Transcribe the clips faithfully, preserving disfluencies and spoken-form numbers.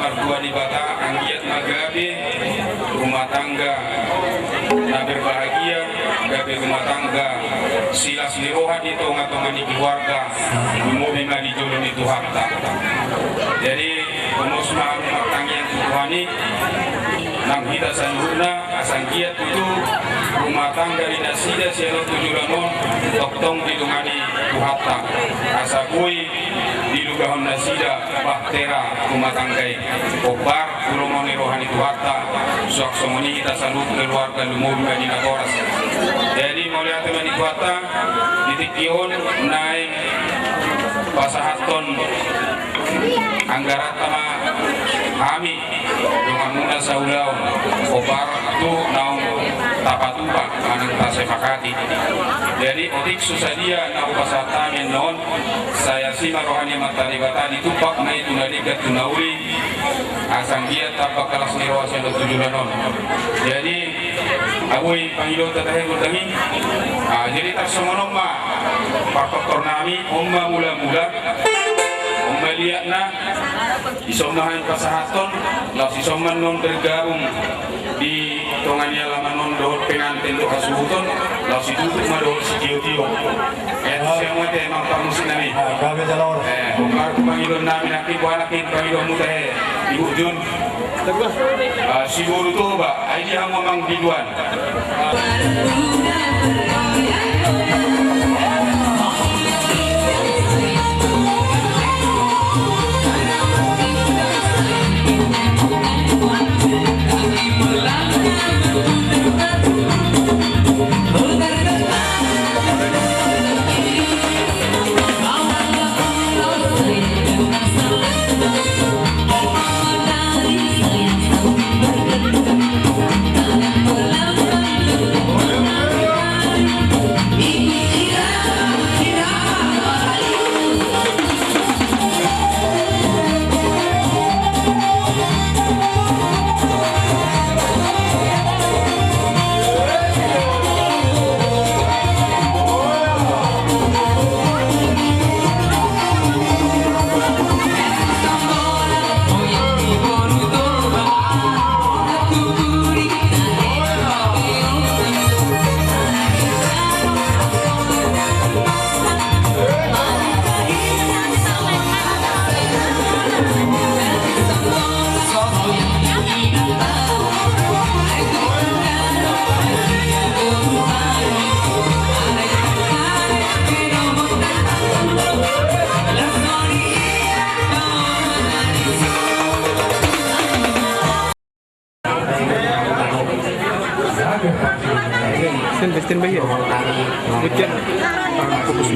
Martua Debata, anggiat ma gabe rumah tangga na berbahagia, gabe rumah tangga silas ni roha di tonga-tonga ni keluarga, lumobi ma di jolo ni Tuhanta. Jadi, unos ma hamu martangiang tu Tuhan i, nang hita saluhutna, asa anggiat tutu rumah tangga ni nasida sian on tu joloan on, tongtong didongani Tuhanta. Asa boi dilugahon nasida bahtera rumah tangga i. Hombar tu lomo ni roha ni Tuhanta, suang songon i hita saluhut keluarga, lumobi ma di na horas. Jadi, mauliate ma di Tuhanta, di tingki on naeng pasahathon anggaranta ma hami donganmuna saulaon, hombar tu naung tapatupa manang tasepakati. Jadi, otik so sadia na hupasahat hami annon, sai asi ma roha ni Amanta Debata, ditumpak ma i tu na denggan tu na uli, asa anggiat tambak las ni roha sian on tu joloan on. Jadi, boi pangidoanta tahe gondang i. Ah, jadi tarsongon on ma partortor nami, on ma mula-mula, on ma liatna. Dison ma hami pasahathon, laos dison ma annon bergabung di tonga ni alaman on dohot penganten dohot hasuhuton, laos ditutup ma dohot sitio-tio. Eh, sian on ma ate, amang parmusik nami. Ah, gabe jala horas. Eh, hombar tu pangidoan nami, nangkin boha nangkin pangidoanmu tahe, Ibu Jun. Ah, si boru Toba, ai dia hamu amang biduan. Stand by, stand by ya. Hujan. Ah, fokus.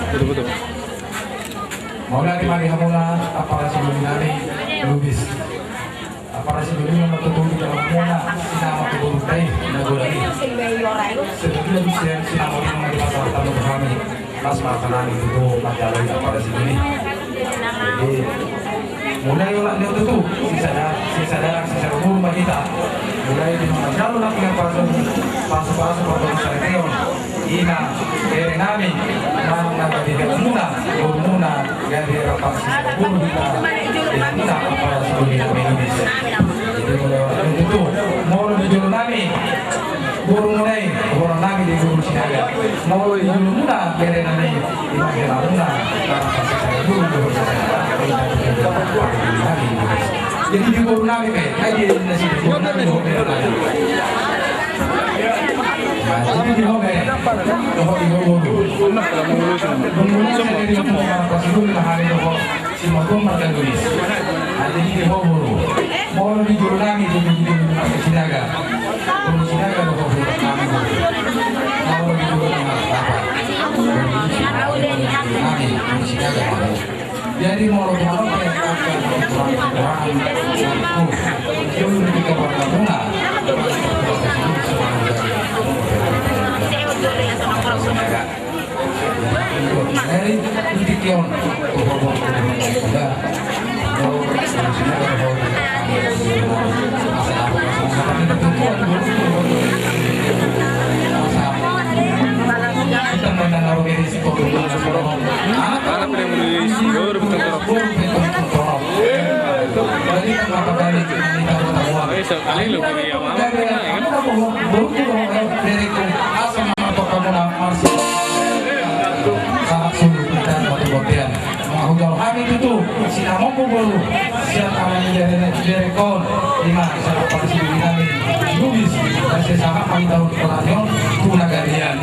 Betul, betul. Mauliate ma di hamuna ampara sidoli nami Lubis. Ampara sidoli ma tutu di hamuna sinamot ni borunta i na godang i. Sebagian sian sinamot i na dipasahat hamu tu hami. Las ma roha nami tutu manjalo i ampara sidoli. Jadi, mulai olat ni on tutu, sisada-, sisadalan sisada umur ma hita. Mulai di manjalo nangkin pasu, pasu-pasu, pasu-pasu. Ina, bere nami, manang na gabe helamuna, borumuna, gabe rap sisada umur hita, helamuna, ampara sidoli nami Lubis. Jadi, mulai olat ni on tutu, molo di jolo nami, borumuna i, holan nami di boru Sinaga. Molo di jolomuna, bere nami, ima helamuna, na rap sisada umur, borumuna i. Jadi di boru nami pe, ai di na si boru nami, boru nami. Nah, jadi di ho pe, dohot di ho boru. Borumuna i, jadi di ho boru. Simatuan marga Lubis. Nah, jadi di ho boru. Molo di jolo nami tu, di jolo nami Sinaga. Boru Sinaga do ho boru nami. Molo di jolo nami apa? Boru Sinaga. Jadi molo di jolo nami. Manghujaur hami tutu, sinamot boru sian anak ni bere, berengkon, ima sahat parsiduduhon nami, Lubis, asa sahat ma hita on tu nagari an.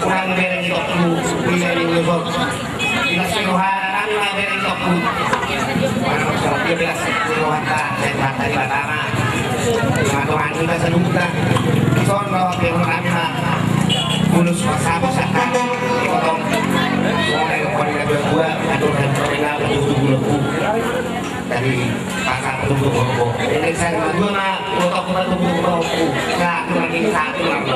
Kurang bereng itu, kurang bereng itu. Ina si rohana nami ma bereng tokku. Mana maksud dia belas rohanta, saya mata di batama. Matuhan kita seduhta. Sono, dia nami ma. Bulus pasabu saka. Potong. Soalnya kau di dua, aduh, dan kau di dua, aduh, aduh, aduh. Jadi, pasang tunggu rokok. Ini saya dua ma, rokok ma tunggu rokok. Satu lagi, satu lagi.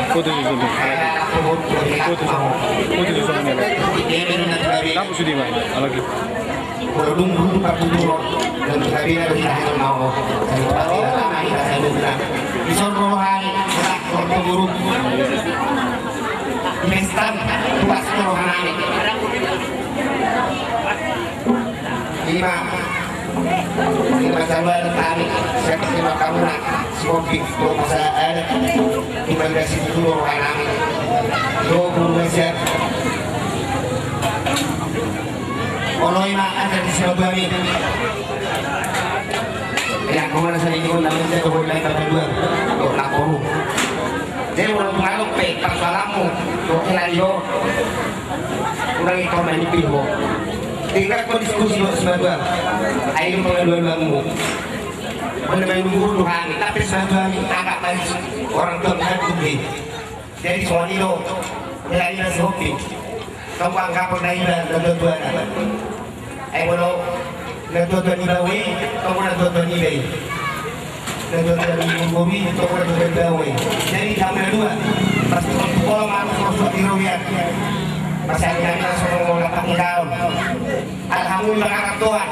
Foto di sini. Foto di sini. Foto di sini. Kamu sudah, Bang? Lagi. Ison rohani, ison rohani. Mestan, tuas rohani. Ima, ima saluan kami, siap ima kamuna, si Kopi, proposal ada, ima dasi dulu rohanami. Yo, guru siap. Ono ima ada di sini kami. Ya, kau mana saya ikut nama saya kau lain kata dua. Kau lapor. Jadi, orang pengaruh pe, persoalanmu. Kau kira yo. Unang i kau main pilho. Tinggal kau diskusi lo sebagai. Ayo pengaduan kamu. Mana main dulu kami, tapi sebagai agak baik orang tua kan gede. Jadi soal itu, ya ini si Hopi. Kau anggap pernah iba dan tua-tua. Ai molo na tuatua ni baoa i, tong na tuatua ni iba i. Na tuatua ni baoa i, tong na tuatua ni baoa i. Jadi hamu na dua, pasti tong tu kolom harus masuk di rohian. Masih ada yang masuk mengolahkan daun. Alhamdulillah, anak Tuhan.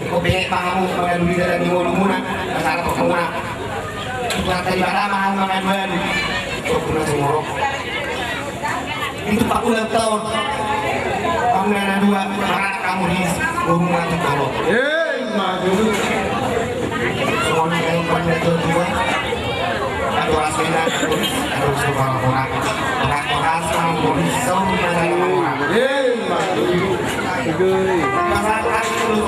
Iko pe hamu mangalului dalan ni ngolumuna, masalah pokokna. Tuhan tadi barama hamu mangaduan. Pokokna sumorok. Itu pakulan taon. Hamu na dua, maranak hamu di rumah tu tolo. Eh, maju. Soalnya kayak pada tu dua. Aduh, aslinya, aduh, aduh, suka orang. Orang keras, orang polis, semua orang. Eh, maju. Masalah itu,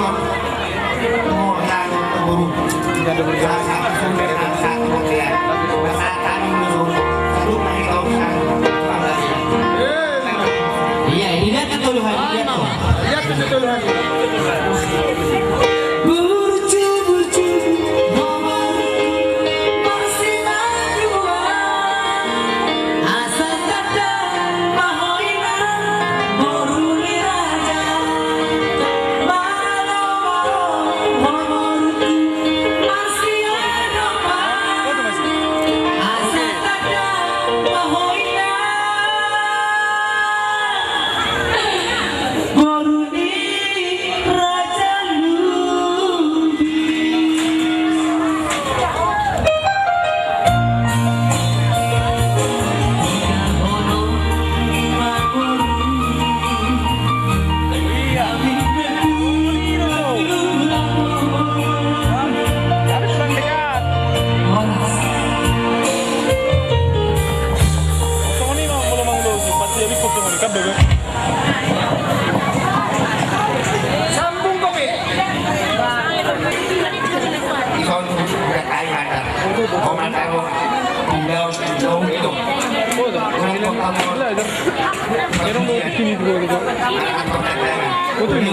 Foto ini.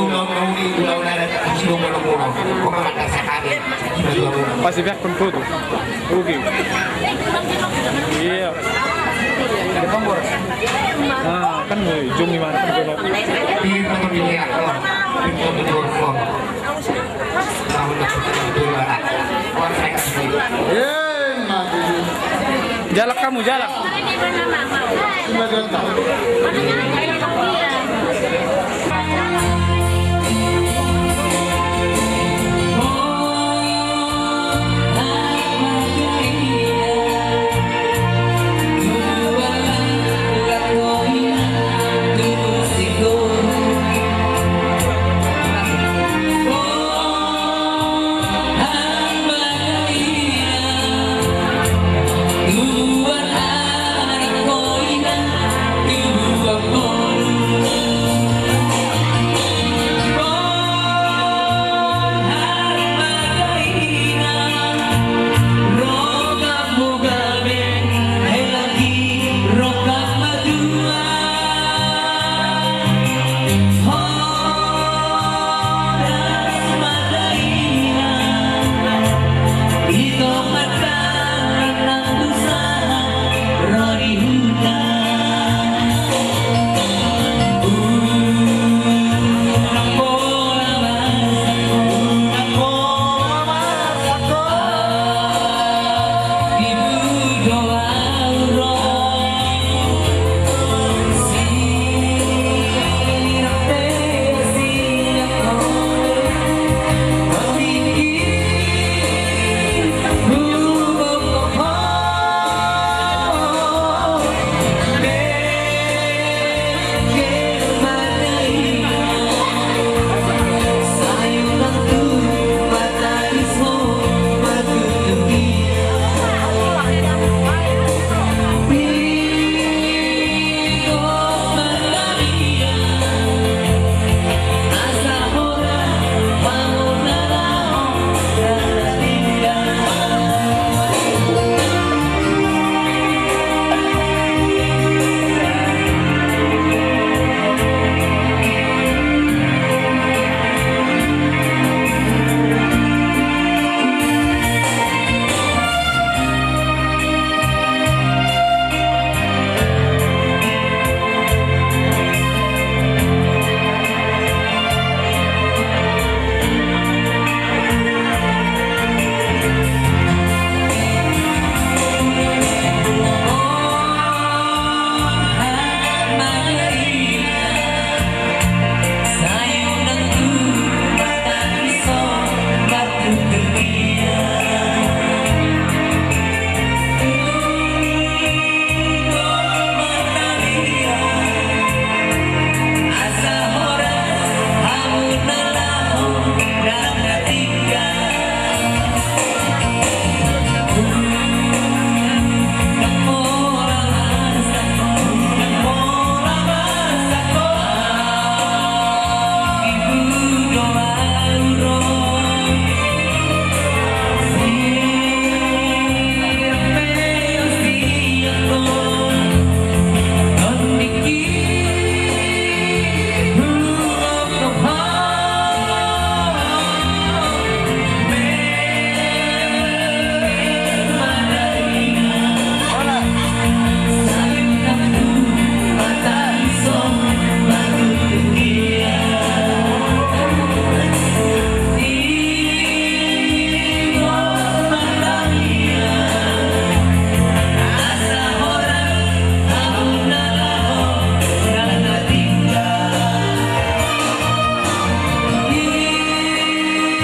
Pasti biar kon foto. Oke. Iya. Nah, kan jong di mana kan jong. Jalak kamu, jalak.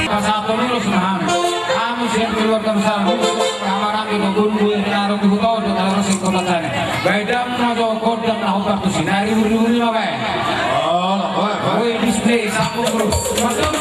Pasahat ulos ma hami. Hami sian keluarga besar Huruk, Hamaranggi, Togondung, Boe, Tinaru, di Huta Odok, Tinaru, Singkota, Sane. Bahen damang ma jo gondang na hombar tusi. Na ribur-ribur i ma bahen. Oh, bahen, bahen. Woi, display, sambung terus. Masuk.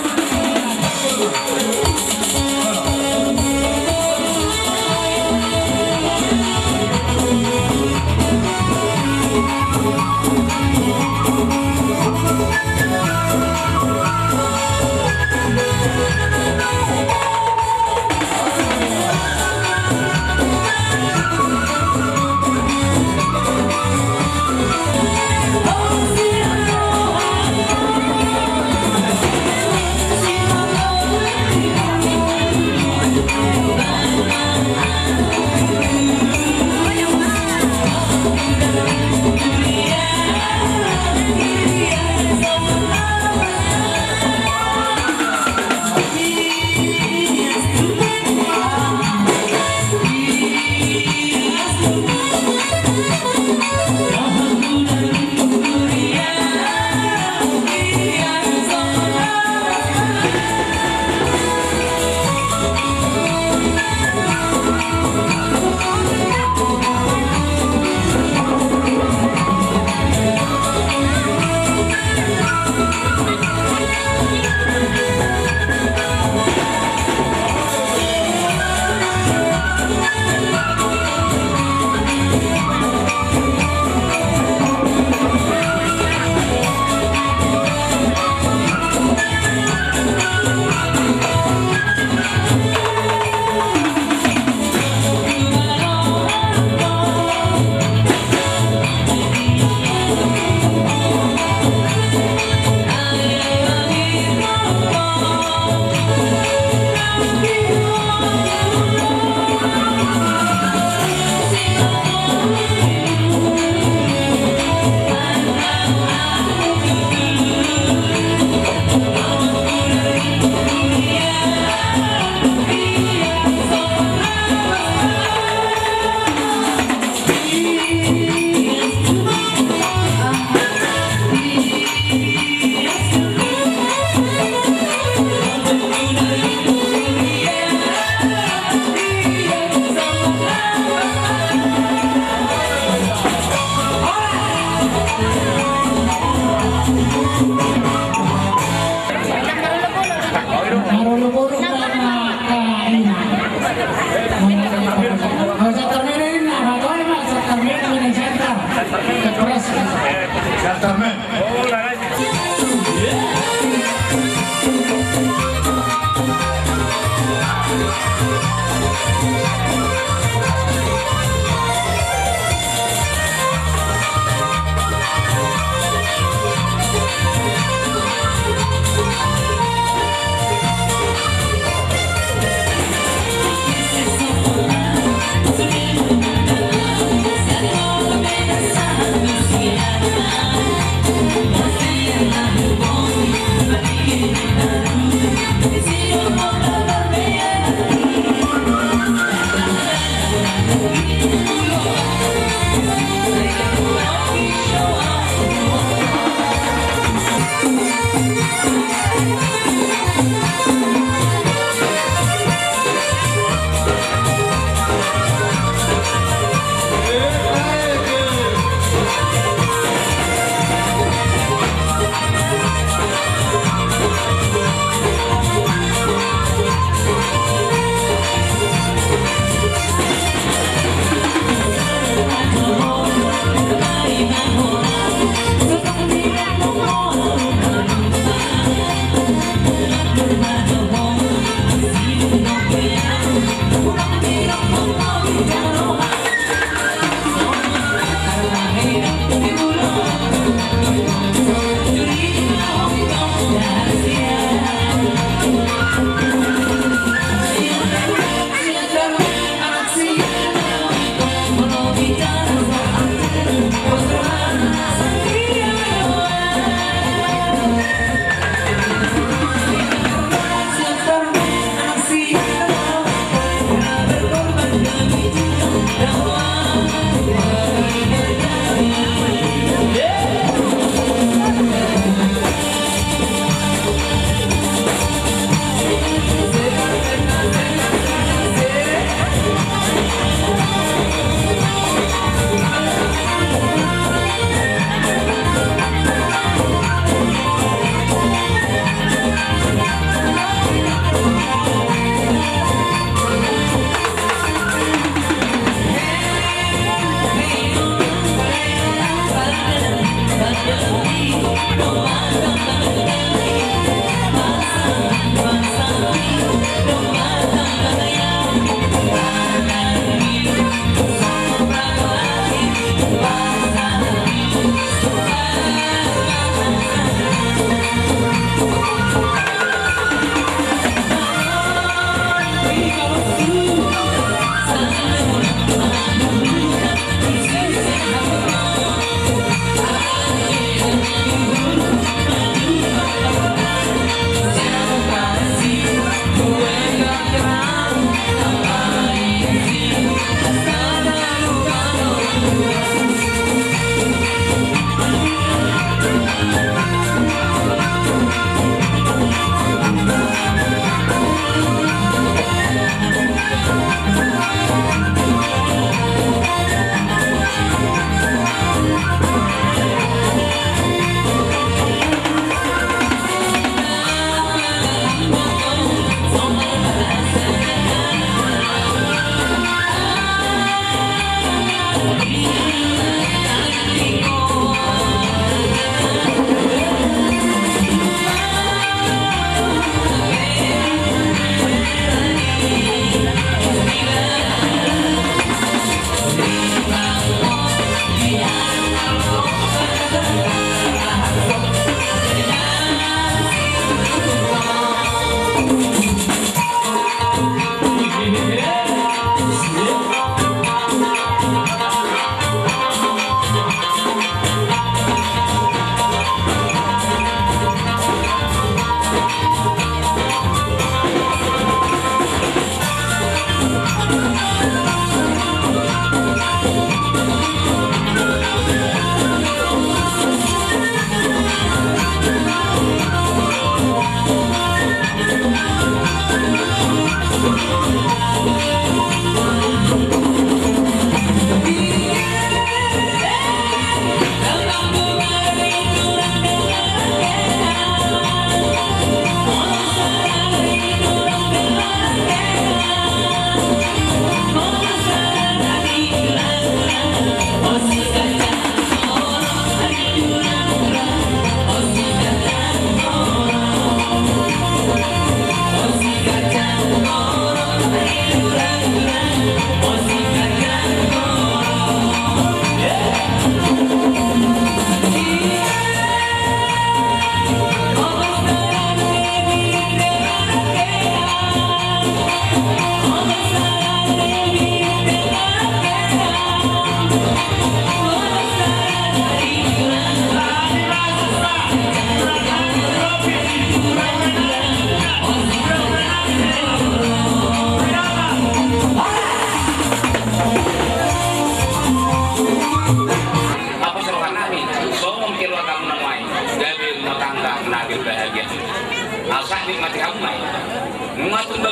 Amen.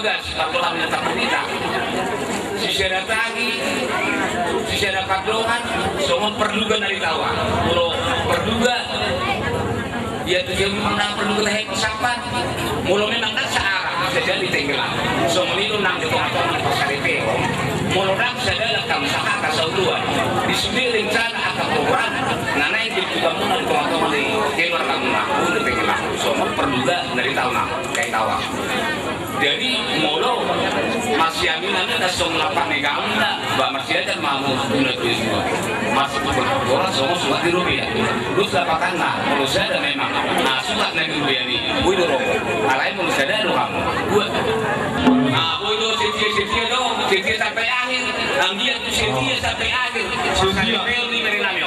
Gas, pardohan na tarhurita. Sisada tagi, sisada pardohan, songon parduga na di tawa. Molo parduga, ia tu dia memang na parduga tahe sapan. Molo memang na saarah, bisa jadi tenggelam. Songon i do nang di tonga-tonga pasaripeon. Molo nang sadalan kam sahata sauluan, di sude rencana angka program na naeng di tonga-tonga keluargamuna, olo tenggelam. Songon parduga na di tawa, na di tawa. Jadi molo marsiaminami na songon lapak ni gauna, ba marsiajar ma hamu unang tu ibu. Masuk ke bola songon suhat di rubia. Terus lapakanna, molo sada memang na suhat na di rubia ni, boi do ro. Alai molo sada do hamu, buat. Nah, boi do setia, setia do, setia sampai akhir. Anggiat tu setia sampai akhir. Setia. Pasaripeon ni merinami.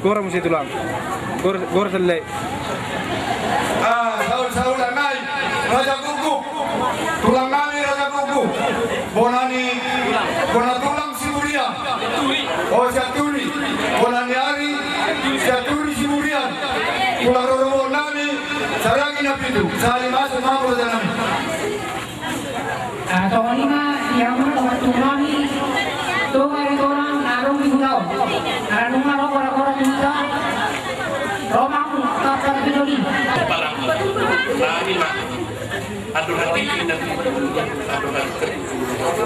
Gora muse tulang. Gor, gor selai. Ah, saul, saul, nai. Raja Guguk. Tulang nami Raja Guguk. Bona ni, bona tulang Siburian. O, Sianturi. Bona ni ari Sianturi Siburian. Tulang rorobot nami Saragi na pitu. Sahali masuk mampu raja nami. Ah, songon i ma, ia ma, tongan tongan i, tongan i tongan, na adong di huta on. Ala nunga ro gora-gora di huta, ro ma, tapar di doli. Parang, nami ma. Aduh, hati ini, aduh, hati.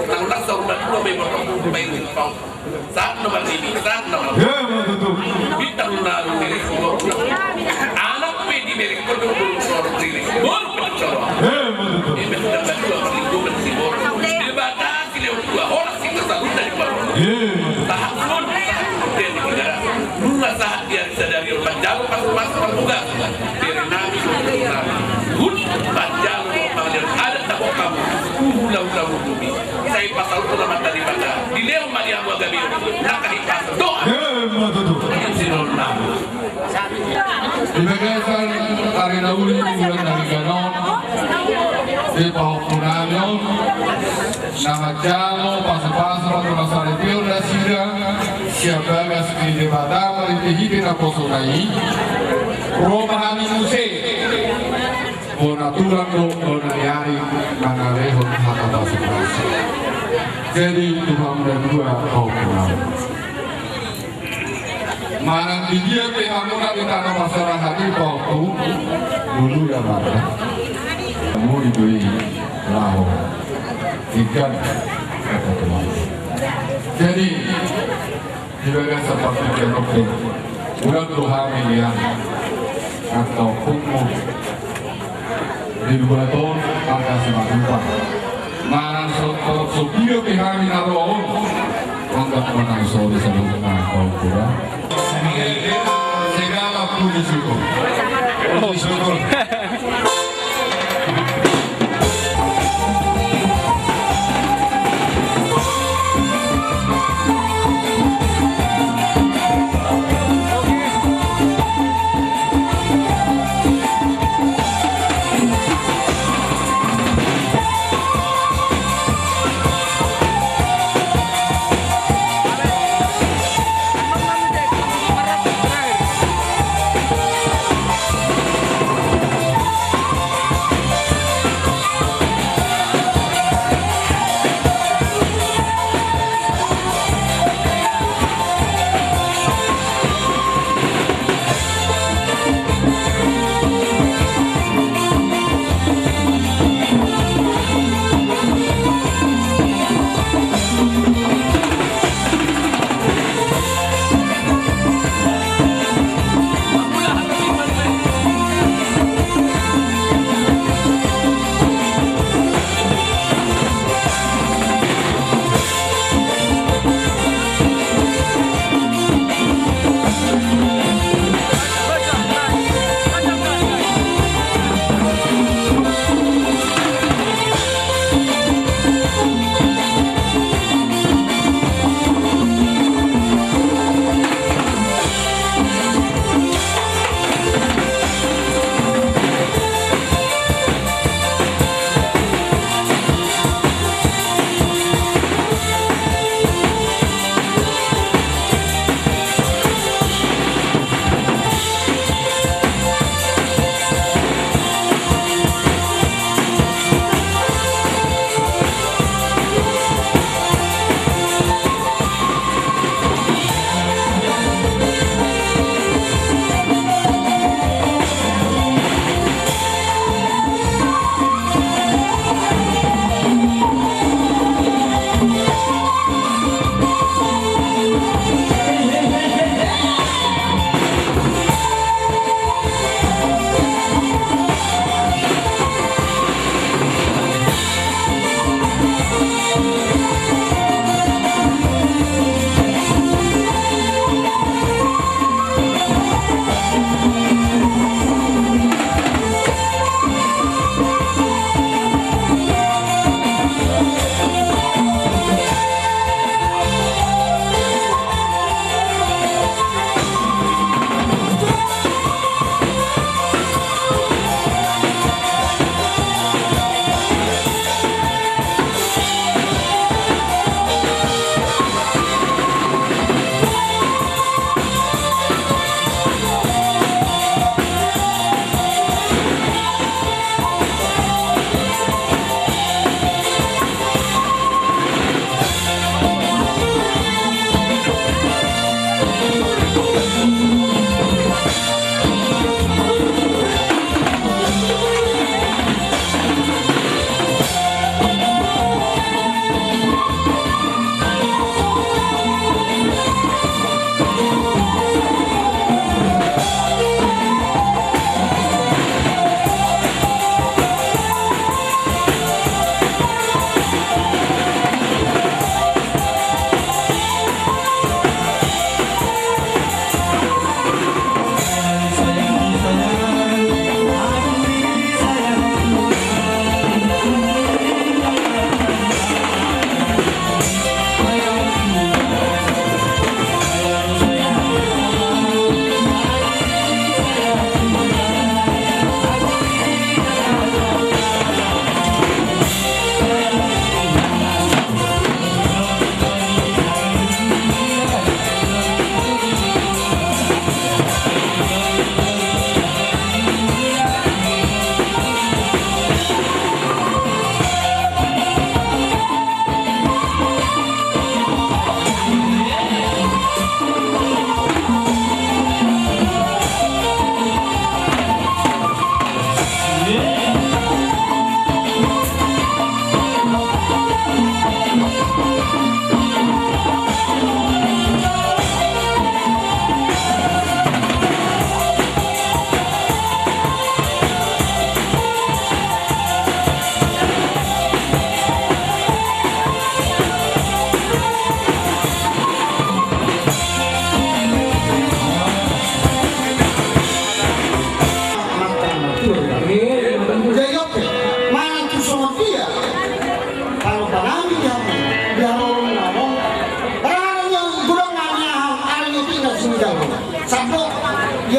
Nang, nang, saudara, dua, memang, memang, memang. Sahat na marnini, sahat na marnini. Ia, ma tutu. Bintang na riri, anak pe di merek, boru, boru, boru, riri. Boru pe di Solo. Ia, ma tutu. Ia, ma tutu. Debata silehon tua, horas hita saluhutna di parro. Ia, ma tutu. Tahan pun, tahan pun, dia di negara. Nunga sahat dia sadari on manjalo pasupasu marbogas. Bere nami, bere nami. Hun, manjalo pangadilan adat na bokam. Hula-hula bumi. Sai pasaut na mata di mata. Dilehon ma di hamu agame on. Nangkahi pasu. Doa. Ia, ma tutu. Sinon nami. Di bagasan ari na uli di bulan na denggan on. Di pahompu nami on. Na manjalo pasupasu patumasaripeon nasida sian bagas ni Debata marhite-hite naposona i. Ro ma hami muse. Bona tulang do, bona ni ari mangalehon hata pasupasu. Jadi tu hamu na dua pahompu nami. Manang di dia pe hamu na di tano parserahan i pahompu, bulu da marga. Hamu i do i laho. Ikan kata tulang. Jadi di bagasan partingkian on pe, unang do hami nian angka ompungmu di luat on marga Simanjuntak. Manang so, so, so piga pe hami na ro on, anggap manang so di saluhutna on, kuda. Segala puji syukur. Puji syukur.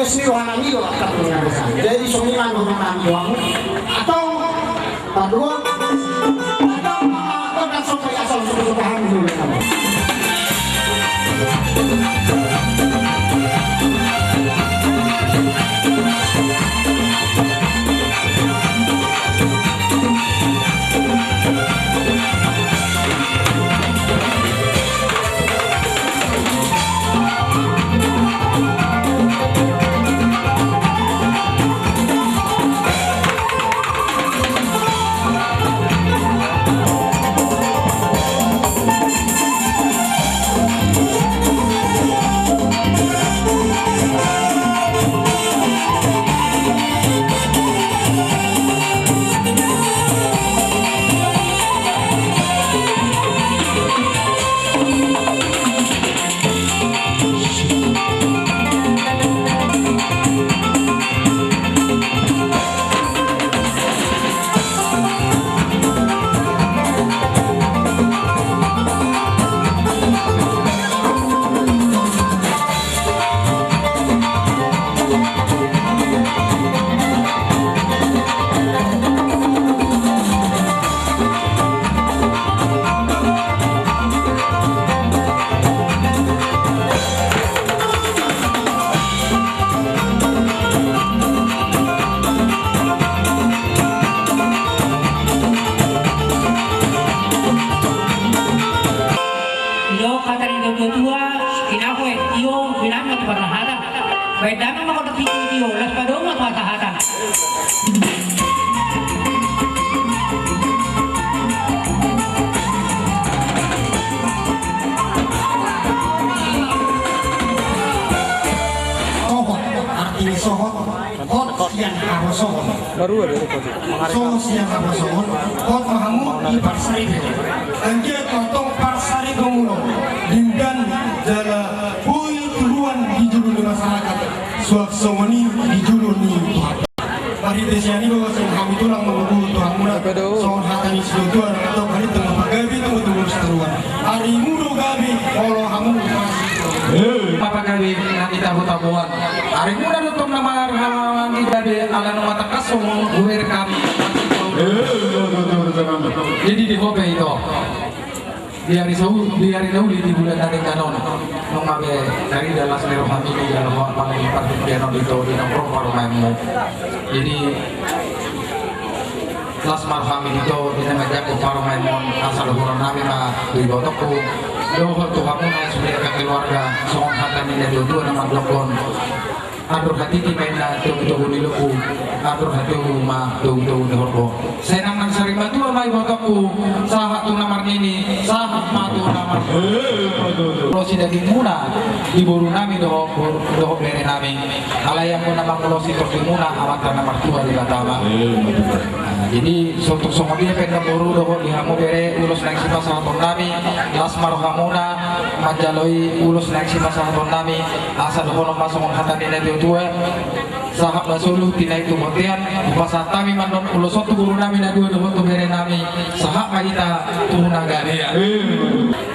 Jadi songon i ma dohononnami tu hamu. Antong, paduahon. Antong, paduahon, asal sopo-sopo hamu dulu. Didok hata ni natuatua, tinahu, eh, tio, bilang ma tu parhata. Baen damang ma hata ni tio, las padomu ma tu hata-hata. Sohot, arti ni sohot, hot sian haposohon. Sohot sian haposohon, hot ma hamu di parsaripeon. Anggiat ma antong parsaripeonmuna on denggan jala boi tubuan di jolo ni masyarakat, suang songon i di jolo ni Tuhan. Marhite sian i do songon hami tulang mangolu tu hamuna, songon hata ni situatua, antong hamu ma pagabe, tumutumuhon sitaruan. Arimu do gabe, olo hamu. Eh, ma pagabe nang di tabuan-tabuan. Arimuna do tong na marhahamaranggi gabe, ala nunga tangkas songon hubereng hami. Eh, betul, betul, betul, betul. Jadi di ho pe ito. Di ari sau-, di ari na uli di bulan na denggan on, nunga be tarida las ni rohami di jala holan pangoli partingkian on ito di nongkrong parumaenmu. Jadi las ma rohami ito di na manjangkon parumaenmon, asa dohononnami ma tu ibotongku dohot tu hamuna sude angka keluarga, songon hata ni natuatua na mandokkon. Andor hatiti ma inna togu-togu ni lombu, andor hatiuhu ma togu-togu ni horbo. Sai nang na sarimatua ma ibotongku, sahat tu na marnini, sahat ma tu na mar-. Eh, betul, betul. Ulosi dagingmuna di borunami dohot, dohot berenami. Alai anggo na mangulosi tondimuna Amanta na martua Debata ma. Eh, betul. Nah, jadi songon dia pe inna boru dohot di hamu bere, ulos naeng sipasahatonnami, las ma rohamuna manjalo i ulos naeng sipasahatonnami. Asa dohonon ma songon hata ni natuatua, sahat ma solu tinai tu bontean, hupasahat hami ma annon ulos on tu borunami na dua dohot tu berenami, sahat ma hita tu na gabean.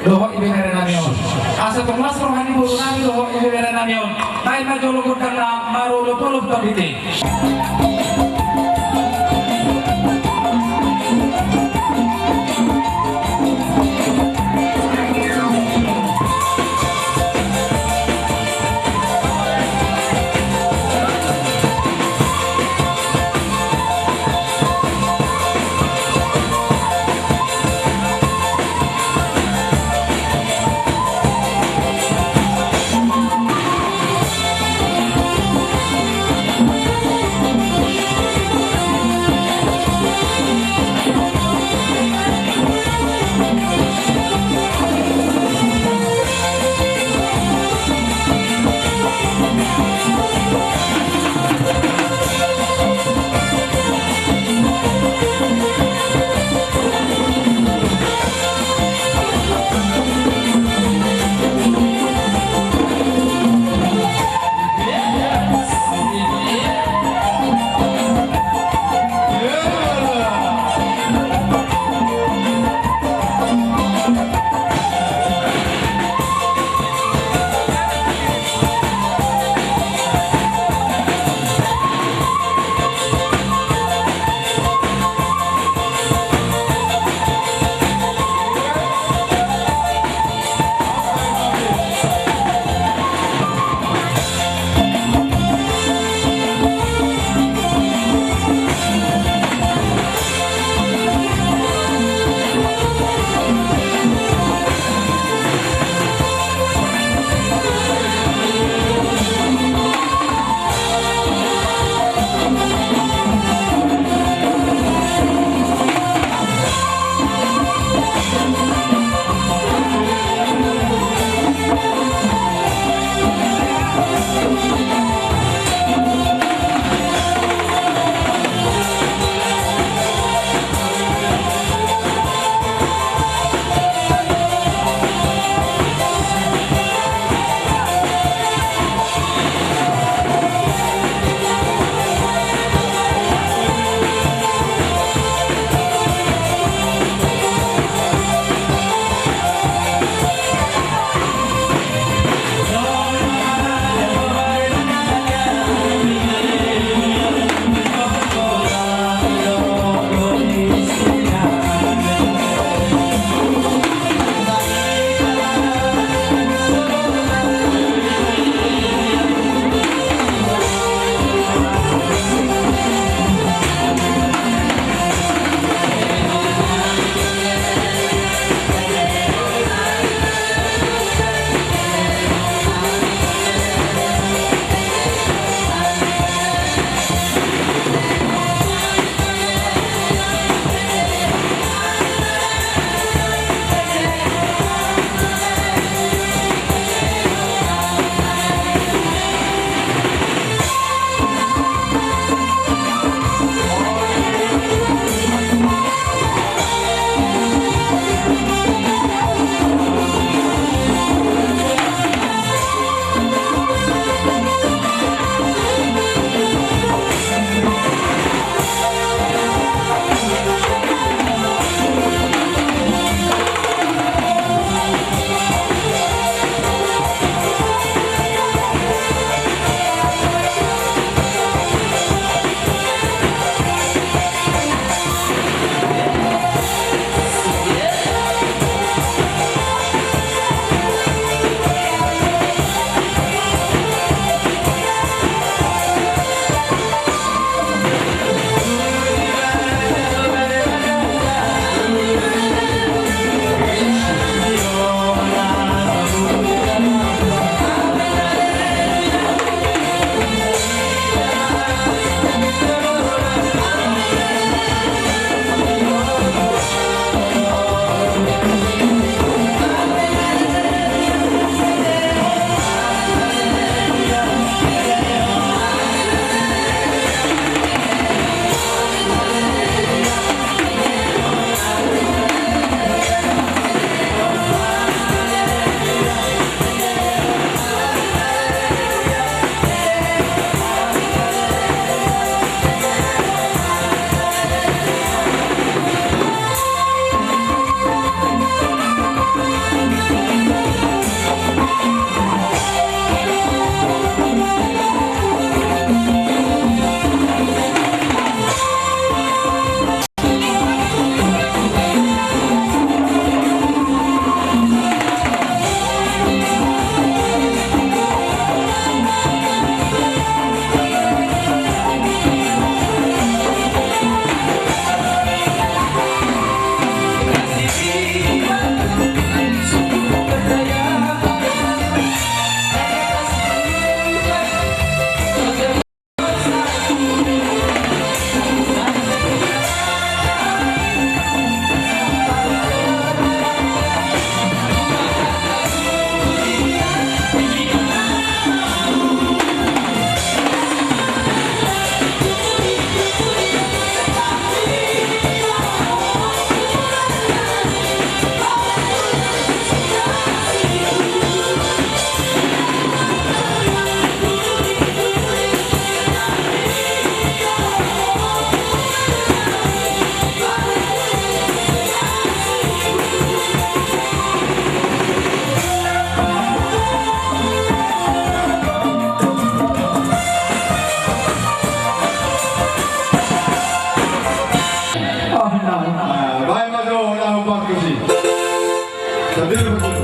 Dohot i berenami on. Asa tong las roha ni borunami dohot i berenami on. Baen ma jolo gondangna marolopolop tondite. Ah, baen ma jo na hombar tusi. Sadiri betul.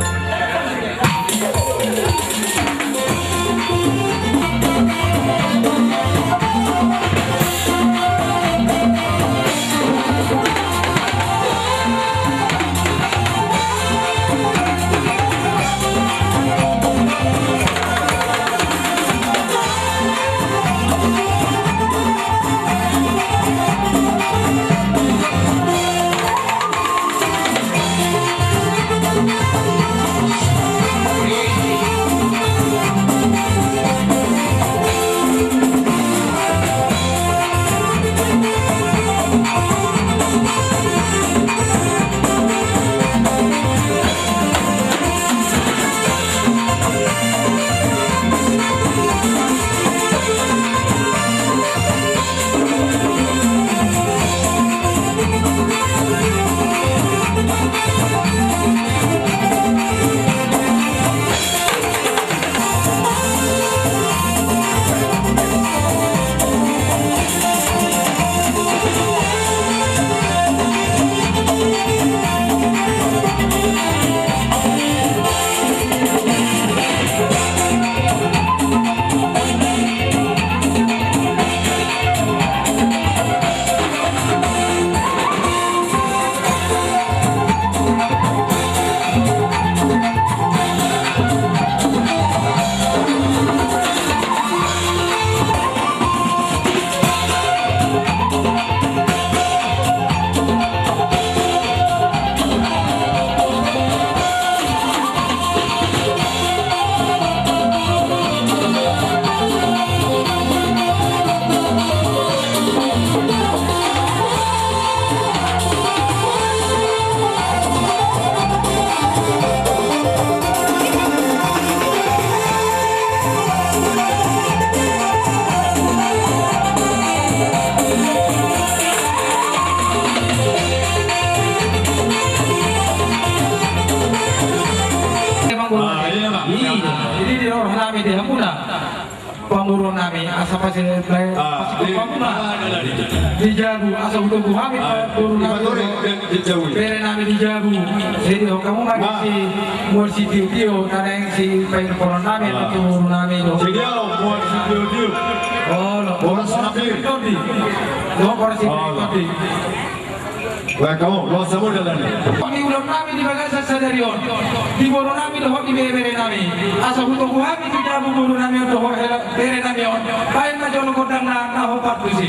Jadi di roha nami di hamuna. Pamoruon nami, asa pasi, pasi pamoruon nami. Di jabu, asa hutogu hami, pamoruon nami. Bere nami di jabu. Jadi, ho, hamu ma di si, mual si tio-tio, na naeng si pamoruon nami, pamoruon nami do. Jadi, ho, mual si tio-tio. Oh, lo. Boras nami. Todi. Lo, boras nami. Baen hamu, loas hamu dalan i. Pangula nami di bagasan sadari on. Di boru nami dohot di bebere nami. Asa hutogu hami tu jabu boru nami on dohot hela bere nami on. Baen ma jolo gondangna na hombar tusi.